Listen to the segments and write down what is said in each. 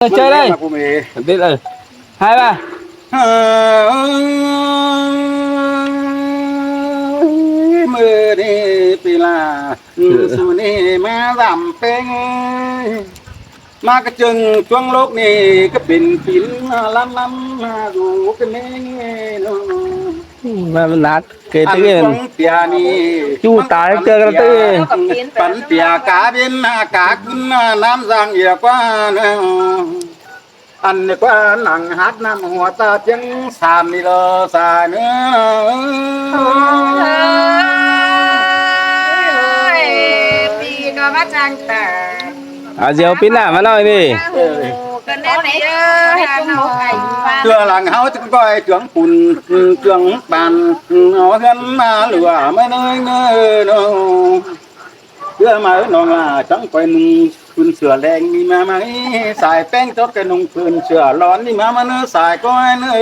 ເອີ ເຈີເລີຍ ມາຜູ້ເມ ເດັດເອີຍ ຫາຍວ່າ ເອີ ມື້ນີ້ປີລາ ເອີ ສູ່ນີ້ມາລຳເປັງ ມາກະເຈິງຊ່ວງໂລກນີ້ກະເປັນປີລາລຳລຳ ຫາຢູ່ກະແມ່ເນາະ ມາໜັກ ເກີດເລື່ອງ ອັນຂອງເປຍນີ້ ຢູ່ຕາຍເທື່ອກັນເຕີ ປັນເປຍກາເວັນ ຫາກາຂຶ້ນມານ້ຳສ້າງເອີຍກວ່ານະ ອັນກວ່າໜັງຫັກນ້ຳຫົວຕາຈຽງສາມນີ້ລະສາເນາະ ໂອ້ຍ ປີກໍມາຈ້າງຕາ ອາ ດຽວປີໜ້າມາໜ້ອຍນີ້ ເອີ ເທື່ອຫຼັງເຮົາຈຶ່ງປ່ອຍເຈືອງປຸ້ນ ເຈືອງປານ ເອົາເຮືອນມາຫຼວມາເນີຍເນີຍເນາະ ເພື່ອມາເອີ້ນນ້ອງຫຼ້າ ຈັ່ງປ່ອຍໜຸ່ມຄືນເສືອແລງນີ້ມາໃໝ່ ສາຍແປ້ງຈອດກະນຸ່ງຄືນເສືອຮ້ອນນີ້ມາມາເນີ ສາຍກ້ອຍເນີ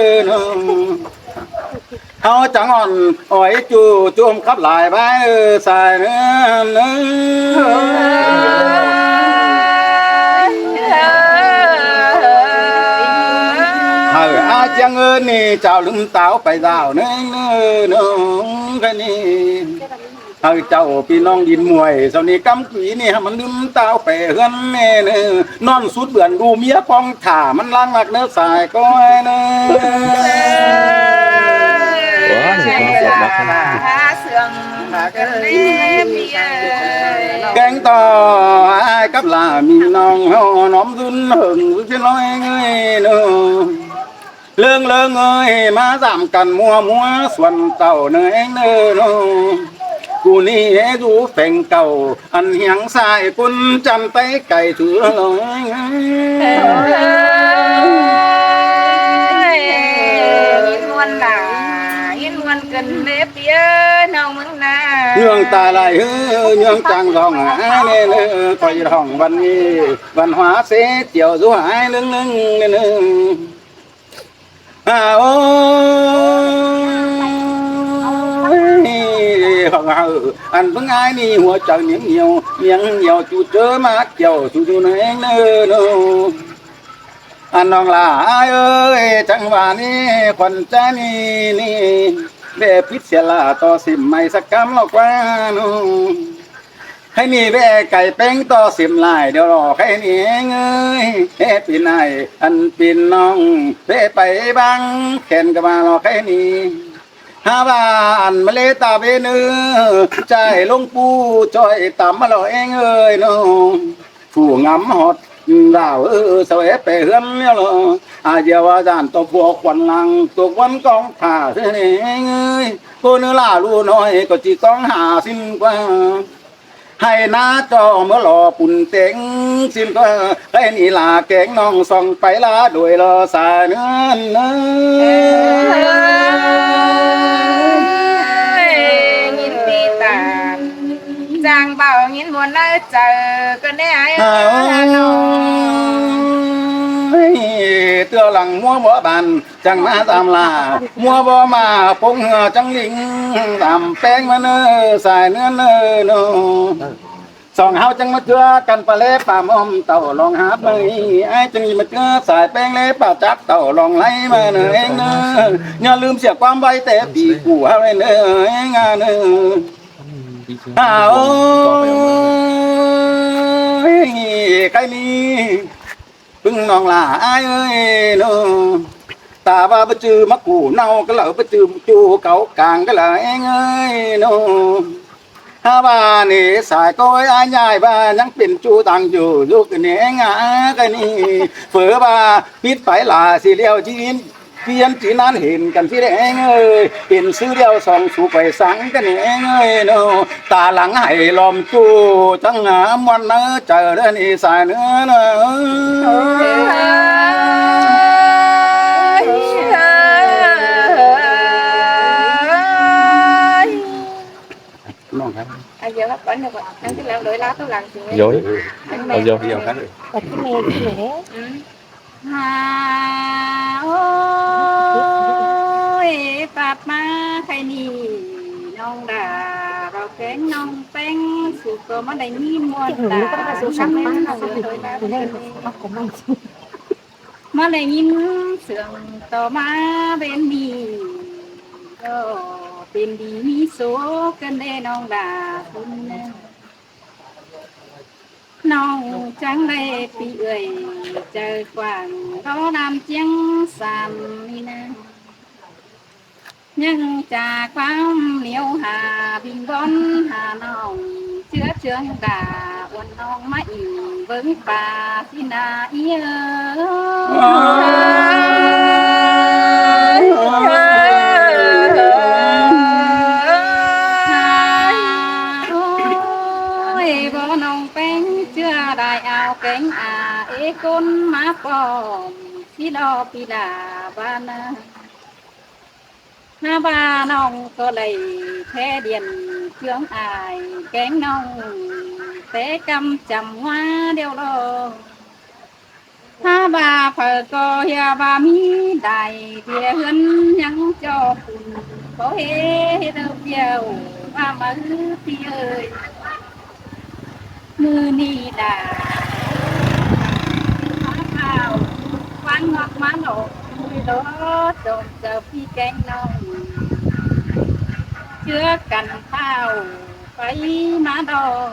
ເຮົາຈັ່ງອ່ອນອ້ອຍຈູ້ໂຈມຂັບຫຼາຍໄວ້ເອີ ສາຍເນີ ເຮີ ອາຈຽງເອີ ນີ້ເຈົ້າລືມຕາວໄປດາວເນີ ເນີ ເນີ ກະນີ້ ໃຫ້ເຈົ້າພີ່ນ້ອງດິນມວຍ ເຈົ້ານີ້ກຳກີນີ້ ໃຫ້ມັນລືມຕາວໄປເຮືອນແມ່ເນີ ນອນສູດເບືອນດູເມຍກອງຖ້າ ມັນລາງມັກເນີ ສາຍກ້ອຍເນີ ແກງຕໍ່ອ້າຍກັບຫຼ້າມີນ້ອງ ເຮົາໜອມດຸນເຫິງຊິນ້ອຍເງີຍເນີ ເລີງເລີງເອີຍ ມາສາມກັນມົວມົວ ສ່ວນເຕົ້າເນີເອງເນີ ກູນີ້ໃຫ້ດູແຝງເກົ່າ ອັນຫຽງສາຍກຸນຈຳໄຕໄກຖືລອຍ ຍິນມ່ວນຫຼາຍ ຍິນມ່ວນເກີນເລີຍ ເປີ້ຍນ້ອງເມືອງນາ ເມືອງຕາຫຼາຍເຮີ ເມືອງຈາງຮ້ອງຫາແນ່ເນີ ຂ້ອຍຮ້ອງວັນນີ້ ວັນຫວາເສຈຽວສູ່ຫາຍເລິງເລິງເນີ ອາ ໂອ້ຍ ຂອງເຮົາ ອັນເພິ່ງອາຍນີ້ ຫົວໃຈໜຽງໜຽວ ໜຽງໜຽວ ຈູເຈີມາກ່ຽວ ຊູຢູ່ໃນເນີ ອັນນ້ອງຫຼ້າເອີຍ ຈັງຫວະນີ້ ຂວັນໃຈນີ້ ນີ້ ແບບພິດເສຍລາ ຕໍ່ສິມໃໝ່ສັກກຳລອກວ່າ ໃຫ້ໜີແວ່ໄກແປ້ງຕໍ່ເສັມຫຼາຍ ດຽວລໍໃຫ້ໜີເອີຍ ເປັນອ້າຍ ອັນເປັນນ້ອງ ເປໄປບາງແຂນກະວ່າລໍໃຫ້ໜີ ຫາວ່າອັນມະເລຕາເວເນີ ໃຈຫຼົງປູ່ຈອຍຕາມມາລໍເອງເອີຍນ້ອງ ຜູ້ງາມຮອດດາວເອີຍ ສະແຫວະໄປເຮືອນແລ້ວລໍ ອາ ຢ່າວ່າຢ້ານຕໍ່ຜົວຂວັນຫຼັງ ຕົກວັນກອງຖ້າເທື່ອເອງເອີຍ ໂກເນີຫຼ້າລູກນ້ອຍ ກໍຈິກອງຫາສິ້ນກວ່າ ໃຫ້ໜ້າຈໍເມືອລໍປຸນເຕັງ ຊິນກໍໃຫ້ໜີຫຼ້າແກງນ້ອງສ່ອງໄປລາໂດຍລໍສາເນີນເນີ ຍິນດີຕາມ ຈ້າງເບົາຍິນມ່ວນໃນໃຈ ກໍແນ່ໃຫ້ເຮົາ ເທື່ອຫຼັງມົວບໍ່ບານ ຈັ່ງມາຕາມຫຼ້າ ມົວບໍ່ມາປົງເຮືອຈັງລິງ ຕາມແປ້ງມາເນີ ສາຍເນີນເນີ ສອງເຮົາຈັ່ງມາເຈື່ອກັນປະແລປາມອມເຕົ້າລອງຫາບໃໝ່ ອ້າຍຈຶ່ງມາເຈື່ອສາຍແປ້ງແລປາຈັກເຕົ້າລອງໄຫຼມາເນີເອງເນີ ຢ່າລືມເສຍຄວາມໄວ້ແຕ່ປີກູເຮົາເລີຍເນີ ເອງອາເນີ ອາ ໂອ້ຍ ໃຄນີ້ ປຶງນ້ອງຫຼ້າອ້າຍເອີຍໂນ ຕາວ່າບໍ່ຈື່ໝາກກູເນົ່າກະເລີຍ ບໍ່ຈື່ຈູເກົາກາງກະເລີຍເອີຍໂນ ຫາວ່ານີ້ສາຍກ້ອຍອ້າຍຍາຍວ່າຍັງເປັນຈູຕ່າງຢູ່ ຢູ່ກະແນງອາກະນີ້ ເຝີວ່າປິດໄປຫຼາຍຊິແລ້ວຈີນ ປ່ຽນຈີນນັ້ນເຫັນກັນຊິແດງເອີຍ ເປັນຊື່ດຽວສອງສູໄປສັງກັນເອງເອີຍໂນ ຕາຫຼັງໃຫ້ລອມຈູ ຈັ່ງຫາມ່ວນໃນໃຈເດີນີ້ສາຍເໜືອເນາະ ນ້ອງຄັບ ອາ ດຽວກັນ ດຽວກ່ອນ ນັ່ງທີ່ຫຼັງ ໂດຍລາວຕົວຫຼັງຊິ ໂດຍ ເອົາ ດຽວ ດຽວກັນ ອືມ ຫາ ໂອ້ຍ ປາບມາໃຄນີ້ ນ້ອງດາ ເວົ້າແກງນ້ອງແປ້ງ ສຸກກໍມາໄດ້ມີມ່ວນຕາ ນຳເມືອງເສືອໂດຍມາເປັນ ເອົາຂອງມັນ ມາໄດ້ຍິນສຽງຕໍ່ມາເວັນນີ້ ກໍເປັນດີມີໂຊກກັນແດ່ນ້ອງຫຼ້າຄຸນເອີຍ. ນ້ອງຈັ່ງໄດ້ປີເອື້ອຍໃຈກວ້າງ ລໍນານຈຽງສາມນີ້ນາ ຍັງຈາກຄວາມຫຼຽວຫາ ວິງວອນຫານ້ອງ ເຊື້ອເຊື່ອງດາ ອວນນ້ອງມາອີງເບິ່ງປາຊິນາອີເອີຍ. ໂອ້ຍ ບໍ່ນ້ອງແປ້ງເຈື່ອ ໄດ້ເອົາແກງອາເອກົນມາປ້ອນ ຊິລໍປີລາບານາ. ຫາວ່ານ້ອງກໍໄດ້ແທ້ດຽນເຄື່ອງອາຍ ແກງນ້ອງແຕ່ກຳຈຳວ່າດຽວລໍ. ຫາວ່າເຜີກໍເຮຍວ່າມີໄດ້ ເບຍເຮືອນຍັງຈອບ ບໍ່ເຮເດີບຽວວ່າມາອື ພີ່ເອີຍ. ມື້ນີ້ດາ ພາເຂົ້າຄວັນອອກມາຫຼອກ ລອຈອມເຈົ້າພີ່ແກງນ້ອງ ເຈື່ອກັນເຂົ້າໄປມາດອກ.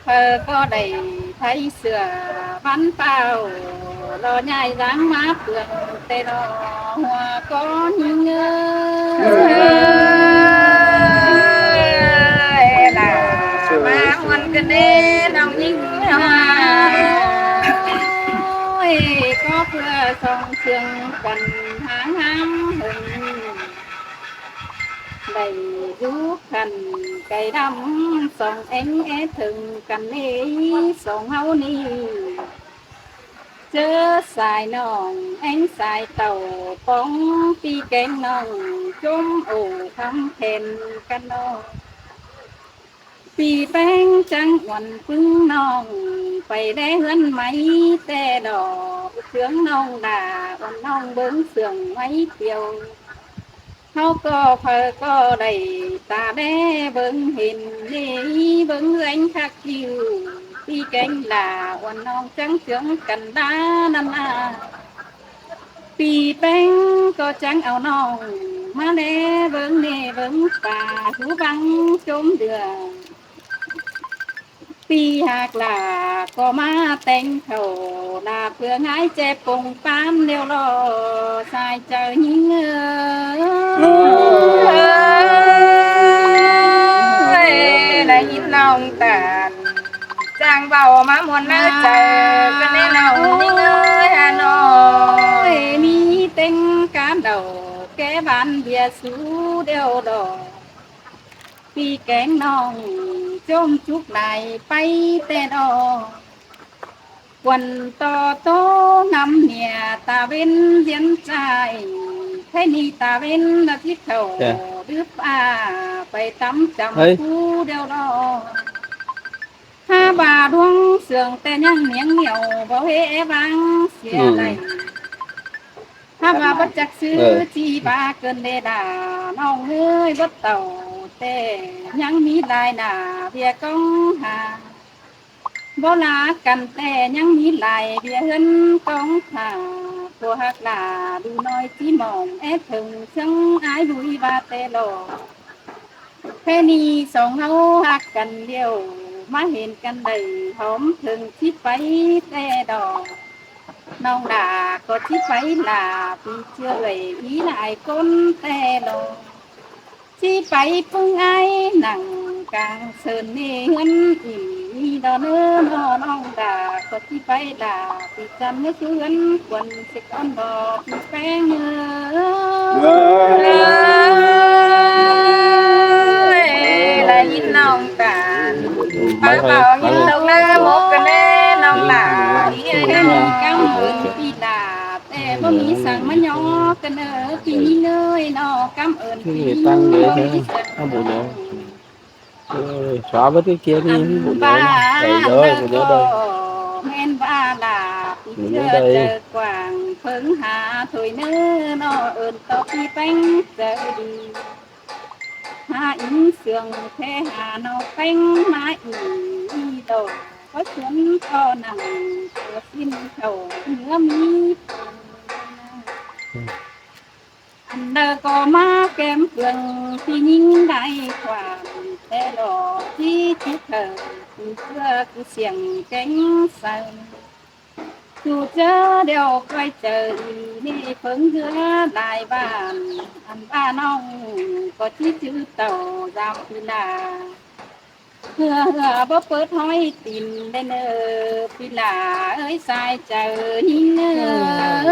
ເພິ່ນກໍໄດ້ໄຖເສື້ອບັນເປົ່າ ລໍຍ້າຍຫຼັງມາເພື່ອງແຕ່ລໍຫົວກ້ອນຍິງເອີຍ. ລະມາມ່ວນກັນເດ້ນ້ອງຍິງເຮົາ ໂອ້ຍ ກໍເພື່ອສ່ອງເຊື່ອງກັນຫາງາມເພິ່ນ ໄດ້ຢູ່ຂັ້ນໄກດຳ ສອງແອງແອເຖິງກັນເດ້ ສອງເຮົານີ້ ເຈີສາຍນ້ອງແອງສາຍເຕົ້າ ປອງປີແກງນ້ອງ ຈົ່ມໂອ້ຄຳແຂນກັນນ້ອງ. ປີແປ້ງຈັງອວນປຶ້ງນ້ອງ ໄປແລເຮືອນໃໝ່ແຕ່ດອກ ເຊື່ອງນ້ອງດາ ອວນນ້ອງເບິ່ງເຊື່ອງໄວ້ປ່ຽວ. ເຮົາກໍເພິ່ນກໍໄດ້ຕາແລເບິ່ງເຫັນເດ້ ເບິ່ງແລງຄັກຢູ່ ປີແກງຫຼ້າ ອວນນ້ອງຈັງເຊື່ອງກັນດານັ້ນນາ. ປີແປ້ງກໍຈັ່ງເອົານ້ອງມາແລເບິ່ງເນເບິ່ງປ່າ ຫູຟັງຊົມເດືອນ. ປີຮັກຫຼ້າກໍມາແຕ່ງເຂົ້າ ຫຼ້າເພື່ອງາຍແຈປົງປານ ແນວລໍສາຍເຈົ້າຍິງເອີຍ. ໄດ້ຍິນນ້ອງຕານ ຈັ່ງເວົ້າມາມ່ວນໃນໃຈ ກໍແນ່ນ້ອງຍິງເອີຍ ຫານ້ອງ ມີແຕ່ງການເດົາ ແກ້ບ້ານເບຍສູດຽວດອກ ປີແກງນ້ອງ ຈົ່ມຈຸກໄດ້ໄປແຕ່ດອກ ກວນຕໍ່ໂຕນຳເນຍ ຕາເວັນວຽນໃຈ ໃຜນີ້ຕາເວັນລະຊິເຂົ້າ ດຶບອາ ໄປຕຳຈຳ ເຮີ້ຍ ຄູດຽວດອກ. ຫາວ່າດວງເຊື່ອງແຕ່ຍັງໜຽງໜຽວ ບໍ່ເຫວວາງເສຍໄດ້ ອືມ ຫາວ່າບໍ່ຈັກຊື່ ເອີ ຈີບາເກີນເດດາ ນ້ອງເອີຍ ບໍ່ເຕົາແຕ່ຍັງມີລາຍໜ້າ ເບຍກອງຫາ ບໍ່ລາກັນແຕ່ຍັງມີລາຍ ເບຍເຮືອນກອງຫາ ຜົວຮັກຫຼ້າດູໜ້ອຍ ຈີມອງແອດເຖິງ ເຊິ່ງອາຍລຸຍວ່າແຕ່ຫຼອກ ແຄ່ນີ້ສອງເຮົາຮັກກັນດຽວ ມາເຫັນກັນໄດ້ຫອມເຖິງ ຊິໄປແຕ່ດອກ ນ້ອງຫຼ້າກໍຊິໄປຫຼ້າ ປີເຈື່ອຍອີຫຼາຍຄົນແຕ່ດອກ ຊິໄປປຶງອາຍນັ່ງກາງເຊີນເນເຮືອນອີ່ ດອກເນີ ນ້ອງຫຼ້າກໍຊິໄປຫຼ້າ ປີຈັນເມືອເຮືອນ ຄວນ ເຊັກອອນບໍ່ ປີແປ້ງເອີຍ ເອີຍ ໄດ້ຍິນນ້ອງຕານ ປາເວົ້າຍິນຕົກໜ້າໝົກກັນແດ່ນ້ອງຫຼ້າ ເອີຍ ກຳເອີ້ນປີຫຼ້າ ແຕ່ບໍ່ມີສັງມາຍໍກັນເອີຍ ປີນີ້ເລີຍເນາະ ກຳເອີ້ນປີນີ້ບໍ່ມີສັງມາຍໍ ເອີຍ ສາວບໍ່ໄດ້ເກຍນີ້ ອັນ ບໍ່ໄດ້ ບໍ່ໄດ້ ບໍ່ໄດ້ ແມ່ນວ່າລາ ປີເທື່ອໃຈກວ້າງ ເພິ່ງຫາຖ້ວຍເນີເນາະ ເອີ້ນຕໍ່ປີແປ້ງໃຈດີ ຫາອີເຊື່ອງແທ້ ຫານ້ອງແປ້ງມາອີດອກ ກໍຊົນກໍນັ່ງ ກໍກິນເຂົ້າເຮືອມີ ອັນໃດກໍມາແກ້ມເຄື່ອງ ທີ່ຍິ່ງໄດ້ຄວາມແທ້ຫຼໍ່ ທີ່ຈຸເທີ ຄືເພື່ອຄືສຽງແກ້ງໃສ ສູ່ເຈີດຽວກ້ອຍເຈີ ອີນີ້ເພິ່ງເຮືອຫຼາຍບ້ານ ອັນວ່ານ້ອງກໍຊິຈື່ເຕົ້າ ຢາມປີລາ ເຮືອ ເຮືອບໍ່ເປີດຮອຍຕີນເດ້ເນີ ປີລາເອີຍ ສາຍເຈີຍິງເນີ. ໂອ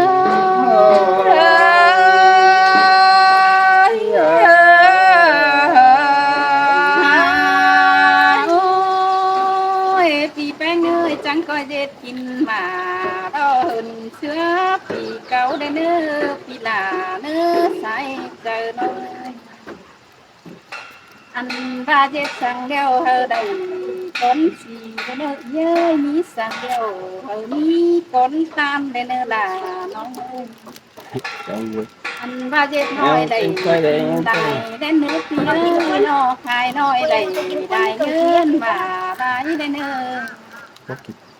້ຍ ປີແປ້ງເອີຍ ຈັ່ງກໍເຮັດກິນມາ ດອກເຫີນເສືອປີເກົ່າເດ້ເນີ ປີລາເນີ ສາຍເຈີນ້ອງ. ອັນວ່າເຮັດສັງແລ້ວເຮົາໄດ້ກອນສີເດີເນີ ເອີຍ ມີສັງແລ້ວເຮົາມີກອນຕາມເດີເນີຫຼ້ານ້ອງເອີຍ. ອັນວ່າເຮັດນ້ອຍໄດ້ໄດ້ເນີພີ່ເອີຍ ນ້ອງຂາຍນ້ອຍໄດ້ໄດ້ເງິນມາຫຼາຍເດີເນີ.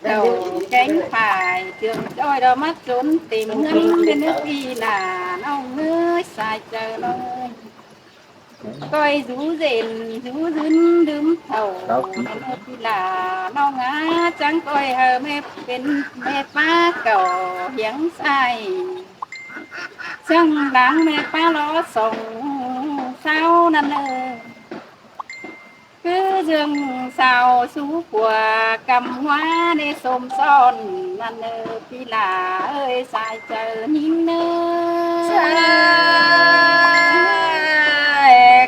ເຈົ້າແກງພາຍເຄື່ອງຈ້ອຍ ດອກມາຈົນເຕັມເຮືອນເດີເນີ ປີລານ້ອງເອີຍ ສາຍເຈີນ້ອງເອີຍ. ກ້ອຍຢູ່ເຢັນຢູ່ຍືນລືມເຖົ້າ ເດີເນີ ປີລານ້ອງອາ ຈັ່ງກ້ອຍເຮົາແມ່ເປັນແມ່ປ້າເກົ່າຮຽງຊາຍ ເຊິ່ງດັງແມ່ປ້າລໍສອງສາວນັ້ນເອີຍ. ຄືເຊິ່ງສາວສູ່ຜົວ ກຳຫົວໃນສົມຊ້ອນນັ້ນເອີຍ ປີລາເອີຍ ສາຍເຈີຍິງເນີ.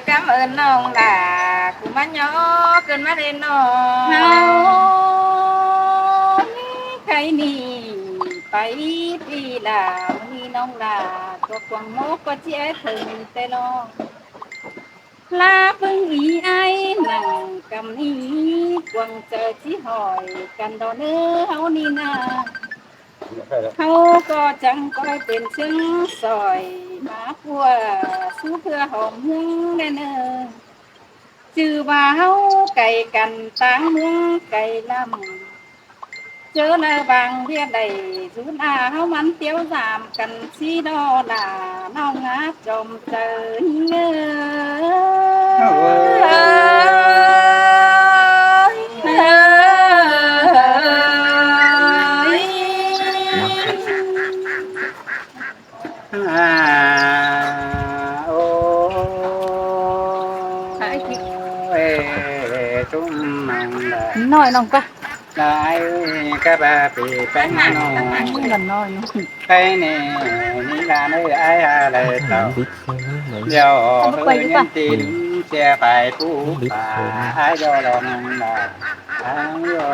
ກຳເອີ້ນນ້ອງຫຼ້າ ກູມາຍໍເກີນມາເດ້ນ້ອງ ເຮົານີ້ໄຄນີ້ໄປ ປີລາ ມື້ນີ້ນ້ອງຫຼ້າ ຕົວກວາງໝົກກໍເຈຍເຖິງແຕ່ນ້ອງ ລາເບິ່ງອີອ້າຍນັ່ງກຳນີ້ ກວາງເຈີຊິຫອຍກັນດອເນີ ເຮົານີ້ນາ ເຮົາກໍຈັ່ງກໍເປັນເຊິ່ງຊ່ອຍ ມາພົວສູ່ເພື່ອຫອມເຮືອງແດ່ເນີ ຈື່ວ່າເຮົາໄກກັນຕ່າງເມືອງໄກລ້ຳ ເຈີລະຫວ່າງວຽກໃດ ສູນອາເຮົາມັນຕຽວສາມກັນຊິດອລາ ນ້ອງອາຈອມເຈີເອີຍ. ອາ ໂອ້ ເອີ ຈຸມມັງລະ ໜ້ອຍນ້ອງກະ ລາຍກະບາປີແປ້ງນ້ອຍ ມັນໜ້ອຍເນາະ ໄປແນ່ນີ້ລາເອີຍ ອ້າຍອາໄລເຕົ້າ ດຽວເອີຍເງິນຕີນເສຍໄປປູປ່າ ອ້າຍຢໍລໍນ້ອງລາ ອ້າຍຢໍ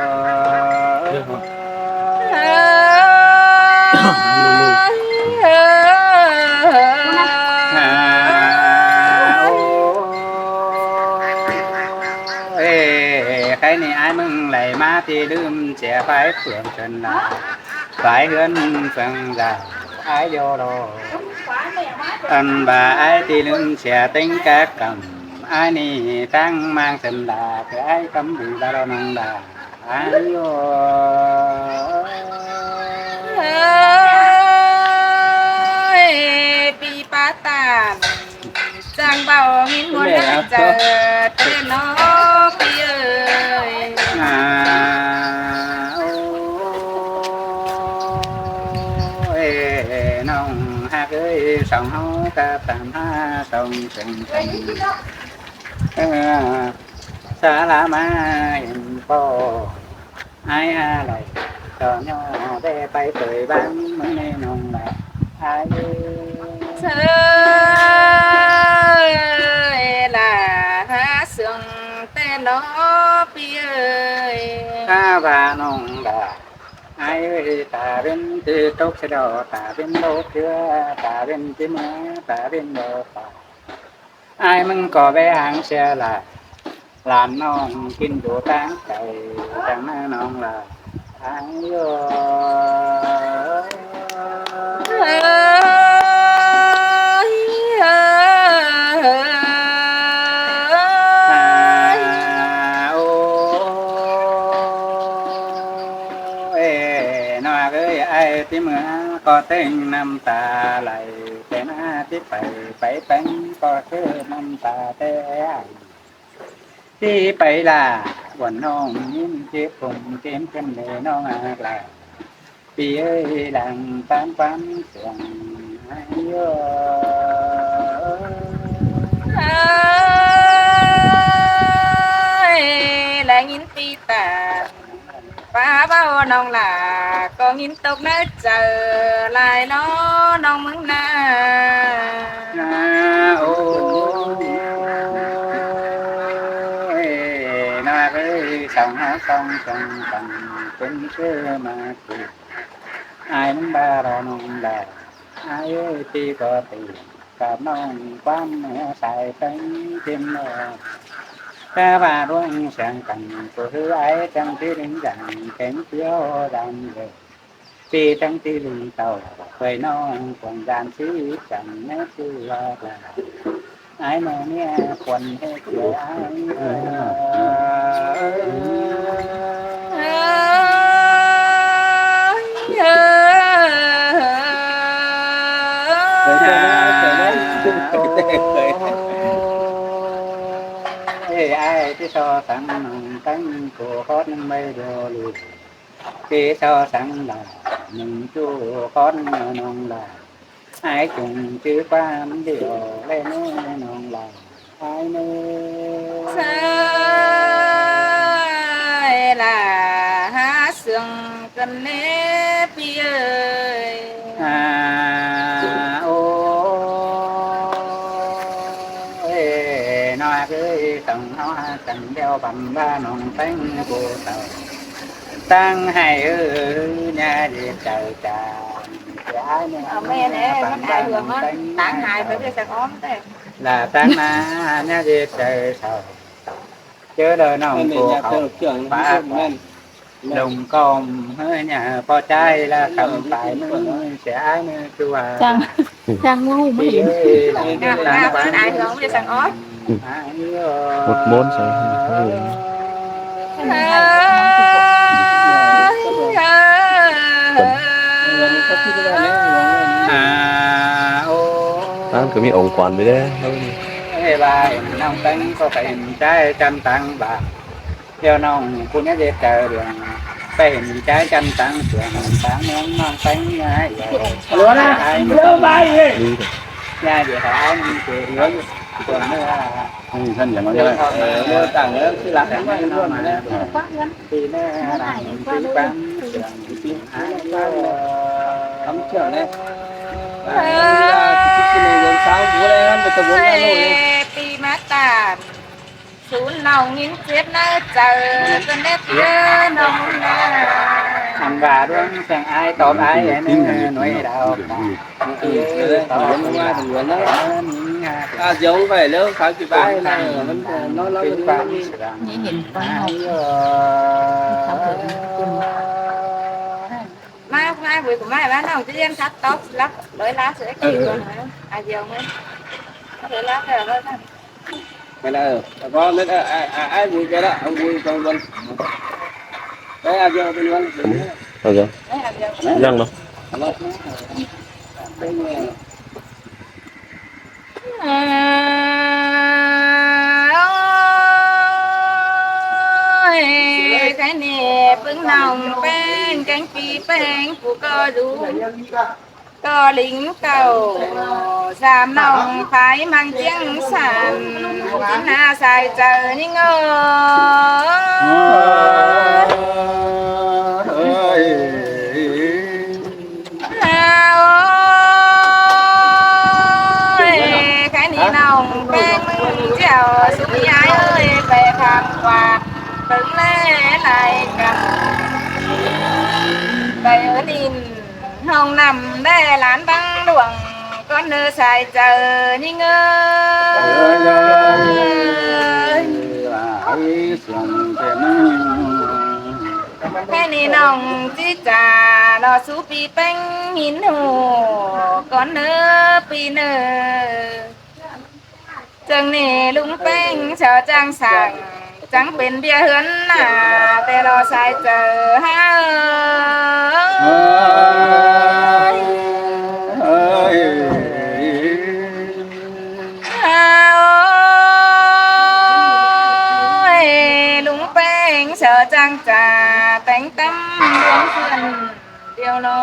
ເອີ ໃຄນີ້ອ້າຍມຶງໄຫຼມາທີ່ລືມເສຍໄຟເຟືອງເຊີນລາ ໄຟເຮືອນເຟືອງລາ ອ້າຍຢໍລໍ ອັນວ່າອ້າຍທີ່ລືມເສຍເຕັງກະກຳ ອ້າຍນີ້ຕັ້ງມາງເຊີນລາ ຄືອ້າຍກຳດີລາລອນອງລາ ອ້າຍຢໍ ເອີຍ ປີປາຕານ ຈັ່ງເວົ້າຍິນມ່ວນໃນໃຈເຕີເນາະ ປີເອີຍ ອາ ໂອ້ຍ ນ້ອງຮັກເອີຍ ສອງເຮົາກັບຕາມຫາສອງເຊິ່ງກັນ ເອີ ສາລາມາເຫັນພໍ່ ອາຍອາໄລ ຕອນຍໍແດ່ໄປເປີຍບາງເມືອງໃນນ້ອງລາ ອາຍເອີຍ ເຊີຍລາຫາເຊື່ອງແຕ່ເນາະ ປີເອີຍ ຂ້າວ່ານ້ອງລາ ອາຍເອີຍ ຕາເວັນຊິຕົກຊະດອ ຕາເວັນບໍ່ເທື່ອ ຕາເວັນຊິເມືອ ຕາເວັນບໍ່ປາ ອ້າຍມຶງກໍແວະຫາງເສຍລະ ຫຼານນ້ອງກິນຢູ່ທາງໄກ ທາງໜ້ານ້ອງລະ ອາຍໂຢ ເອີຍ ອາ ໂອ ກໍແຕ່ງນ້ຳຕາໄຫຼ ແຕ່ໜ້າທີ່ໄປ ໄປແປງກໍຄືນ້ຳຕາແຕ່ອ້າຍ ທີ່ໄປລາບ່ອນນ້ອງຍິນເຈັບຜົມເຕັມເຕັມເລີນ້ອງຮັກຫຼາຍ ປີເອີຍຫຼັງຕາມຄວາມສວງ ອາຍໂຍ ເອີຍ ໄດ້ຍິນປີຕາ ປ້າເວົ້ານ້ອງຫຼ້າ ກໍຍິນຕົກໃນໃຈຫຼາຍເນາະນ້ອງເມືອງນາ ໂອ້ຍ ນາເອີຍ ສອງເຮົາສອງຈັງກັນ ເປັນເຊື້ອມາຄື ອາຍມັນບາລານ້ອງຫຼ້າ ອາຍເອີຍ ປີກໍປີ ກັບນ້ອງຄວາມເໜືອສາຍແຂວງເຕັມແລ້ວ ແຕ່ວ່າດວງສຽງກັນ ກໍຄືອາຍຈັ່ງທີ່ດຶງດັງແຂງຂຽວດຳເລີຍ ປີຈັ່ງທີ່ດຶງເຕົ້າ ເຄີຍນ້ອງຄວນຢານຊີຈັນແມ່ຄືວ່າ ອາຍແມ່ເມຍຄວນເຮັດໃຫ້ອາຍ ເອີ ເອີ ເອີ ເອີ ອ້າຍທີ່ຊໍສັງໜຶ່ງຕັ້ງໂກຄອດໜຶ່ງໃບດຽວລູກ ທີ່ຊໍສັງດາໜຶ່ງຈູຄອດໜຶ່ງນ້ອງຫຼ້າ ອ້າຍຈົງຈື່ຄວາມດຽວແລະແນ່ນ້ອງຫຼ້າ ອ້າຍເອີຍ ຊາຍຫຼ້າ ຫາເຊື່ອງກັນແນ່ ພີ່ເອີຍ ອາ ໂອ້ຍ ນ້ອງເອີຍ ຕ້ອງເຮົາຫາກັນແລ້ວ ບຳລານ້ອງແຕງຜູ້ເຖົ້າ ຕັ້ງໃຫ້ເອີຍ ຍາເດໃຈຈາ ເອົາແມ່ແນ່ ມັນອາຍເຫືອງ ມັນຕາງຫາຍໄປເວຍສັງອອມແທ້ ລະຕາງໜ້າຍາເດໃຈເຖົ້າ ເຈີເດີນ້ອງຜູ້ເຂົາປາກ ລົງກ້ອມເຮີຍາພໍ່ຈາຍລະຄຳປາຍມືເສຍອາຍມືຄືວ່າ ຈ້າງ ຈ້າງງູບໍ່ເຫັນ ງາມໆ ອາຍເຫືອງບໍ່ໄດ້ສັງອອກ ໝົດມົນໃສ່ ອາ ໂອ້ ມັນກໍມີອົງກອນໄປເດ້ ເອີ ວ່າເຫັນນ້ອງແຕງກໍໄປເຫັນໃຈຈັນຕັງບາດ ດຽວນ້ອງຜູ້ນີ້ເດດເຈີດວງ ໄປເຫັນໃຈຈັນຕັງສວງ ຕາງເມືອງນ້ອງແຕງຍາຍ ໂລນະ ໂລບາຍເວີຍ ຍາຍເດດອາຍມັນເກີດເຫືອ ຕົວເມືອ ນີ້ທ່ານຢ່າມາເລີຍ ເອີ ເລີຍຕັ້ງເລີຍ ທີ່ຫຼັງມາເລີຍ ປີແມ່ຫຼັງປີປັງສວງ ປີຫາຍ ຄຳເຊື່ອເລີຍ ເອີ ເອີ ປີມາຕາ ສູນນ້ອງຍິນເຈັບໃນໃຈ ເປັນເດັກເດີນ້ອງນາ ອັນວ່າດວງແສງອາຍຕອບອາຍແນ່ໜ່ວຍດາວກາ ອາດຢອງໄວ້ເລີຍ ສາມສິບບາດ ມັນນອນລະ ນີ້ເຫັນຕອນເຮົາ ມາ ມາ ບຸຍ ມາ ມາ ນ້ອງຈະຮຽນຄັດຕອບລັບ ເລີຍລາເສຍ ເອີ ອາດຢອງເລີຍ ເລີຍລາແລ້ວ ໄປແລ້ວ ແລ້ວກໍແມ່ນ ເອີ ອ້າຍ ອ້າຍ ອ້າຍບຸຍໄປລະ ເອົາບຸຍໄປກ່ອນ ໄປອາດຢອງໄປກ່ອນ ເອົາເດີ ໄປອາດຢອງ ຍັງເນາະ ເອົາເນາະ ໂອ້ຍ ໃຄແນ່ປຶ້ງນ້ອງແປ້ງ ແກງປີແປ້ງ ກູກໍດູ ກໍລິງເກົ່າ ສາມນ້ອງພາຍມັງຈຽງສາມ ຈິນໜ້າສາຍເຈີຍິງເອີຍ ໂອ້ຍ ໃຄນີ້ນ້ອງແປ້ງ ມຶງຈຽວສຸມຍາຍເອີຍ ໄປຄຳຫວານເບິ່ງແລຫຼາຍກັນ ໄປເອີ້ນອິນ ຫ້ອງນ້ຳແດ່ຫຼານບັງຫຼວງ ກ່ອນເດີສາຍເຈີຍິງເອີຍ ໃຜນີ້ນ້ອງຈິຈາ ລໍສູ່ປີແປ້ງຫີນຫູ ກ່ອນເດີປີເນີ ຈັ່ງນີ້ລຸງແປ້ງຊາວຈ້າງສ້າງ ຈັ່ງເປັນເບ້ຍເຮືອນໜ້າ ແຕ່ລໍສາຍເຈີຫາເອີຍ ແຕ່ງຕຳດວງເພື່ອນດຽວລໍ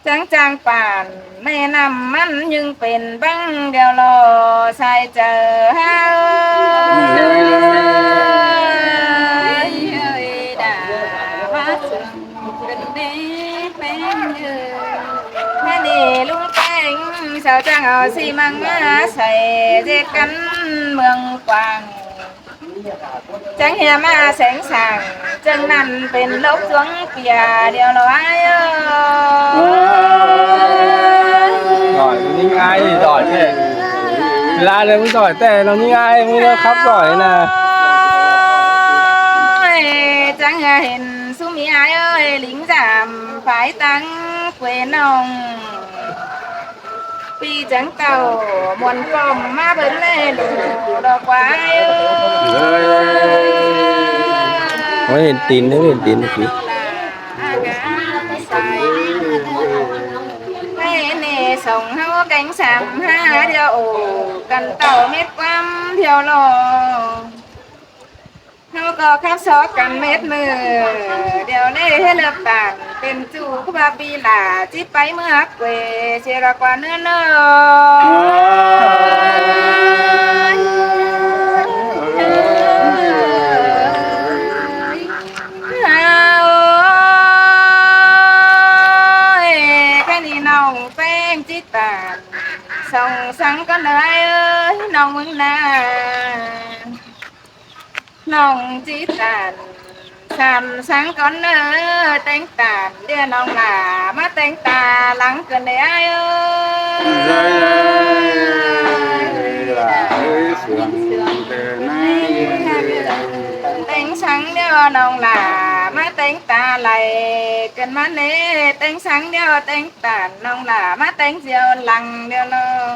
ຈາງຈາງປານແມ່ນ້ຳມັນຍຶ່ງເປັນບັງດຽວລໍ ສາຍເຈີເຮົາເອີຍ ເອີຍດາມາເຊິ່ງເປັນເດແປງເອີຍ ແມ່ນີ້ລຸງແປງ ສາວຈາງເອົາສີມັງມາໃສ່ເຈກັນເມືອງກວ້າງ ຈັ່ງເຮມາແສງສາງ ຈັ່ງນັ້ນເປັນໂລກສວງເປຍດຽວລອຍເອີຍ ດອຍນີ້ງ່າຍດອຍແທ້ ເວລາເດີນດອຍແຕ່ລາວນີ້ງ່າຍ ມື້ລາວຂັບດອຍນະ ໂອ້ຍ ຈັ່ງເຫັນສຸມີອ້າຍເອີຍ ລິງສາມພາຍຕັງເວນ້ອງ ປີຈັ່ງເຕົ້າມ່ວນປ້ອມມາເບິ່ງແລດູດອກຄວາຍເອີຍ ໂອ້ຍ ເຫັນຕີນ ເຫັນຕີນເມື່ອກີ້ ໃນເນສອງເຮົາແກງສາມຫາດຽວໂອກັນເຕົ້າເມັດຄວາມດຽວລໍ ເຮົາກໍຂັບຊອກກັນເມັດມື້ ດຽວເລເລີບຕານເປັນຈູ່ຄູບາປີຫຼາ ຈິໄປເມືອເກວເຊລະກວ່າເນີນເນີນ ໂອ້ຍ ແຄ່ນີ້ນ້ອງແປ້ງຈິຕານ ສ່ອງສັງກ່ອນເດີອ້າຍເອີຍ ນ້ອງເມືອງນາ ນ້ອງຈິຕານ ສານສັງກ່ອນເດີ ແຕ່ງຕານ ດຽວນ້ອງຫຼ້າມາແຕ່ງຕາຫຼັງກ່ອນເດີອ້າຍເອີຍ ແຕ່ງສັງດຽວນ້ອງຫຼ້າມາແຕ່ງຕາໄຫຼ ເກີນມາເນ ແຕ່ງສັງດຽວແຕ່ງຕານ ນ້ອງຫຼ້າມາແຕ່ງດຽວຫຼັງດຽວນ້ອງ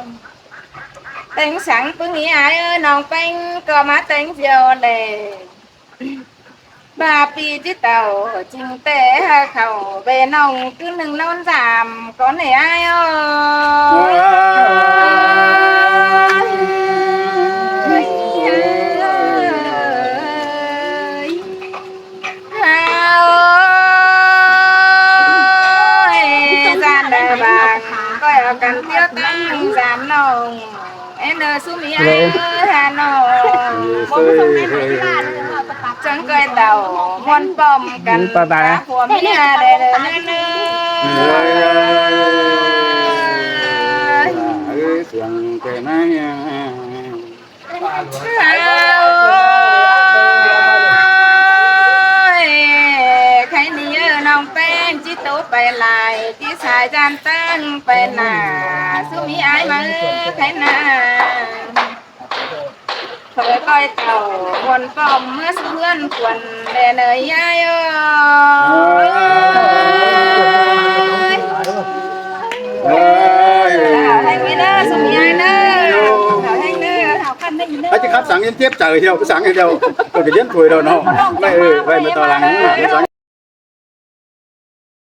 ແຕ່ງສັງປຶງອີອ້າຍເອີຍ ນ້ອງແປ້ງກໍມາແຕ່ງດຽວແລ ບາປີຈິເຕົ້າຈິງແຕ່ຫາເຂົ້າ ເວນ້ອງຄືໜຶ່ງນອນສາມກ່ອນໃຫ້ອ້າຍເອີຍ ເຮົາເອີຍ ຈານດາບາງ ກໍເອົາກັນທ່ຽວຕັ້ງສາມນ້ອງ ເອັນເອີສຸມີອ້າຍເອີຍ ຫານ້ອງ ຈັ່ງກ້ອຍເຕົ້າມ່ວນປ້ອມກັນ ປະດາ ຜົວເມຍແດ່ເດີ ເນີຍ ໄຄນີ້ເອີ ນ້ອງແປ້ງ ຈິໂຕໄປຫຼາຍ ຈິສາຍຈານຕັ້ງໄປໜ້າ ສຸມີອ້າຍມາເອີ ໄຄນາ ເຂົາໄປກ້ອຍເຕົ້າ ມ່ວນປ້ອມເມືອສູ່ເຮືອນຄວນແດ່ເນີຍຍາຍເອີຍ ເອີຍ ເອົາແຮງໄວ້ເດີ ສຸມີອ້າຍເດີ ເອົາແຮງເດີ ເອົາຄັນໄດ້ຍິນເດີ ໃຜຈະຂັບສັງຍັງເຈັບໃຈດຽວ ສັງດຽວ ກໍຈະເຢັນຖ້ວຍດອກເນາະ ໄວ້ເອີຍ ໄວ້ມາຕໍ່ຫຼັງ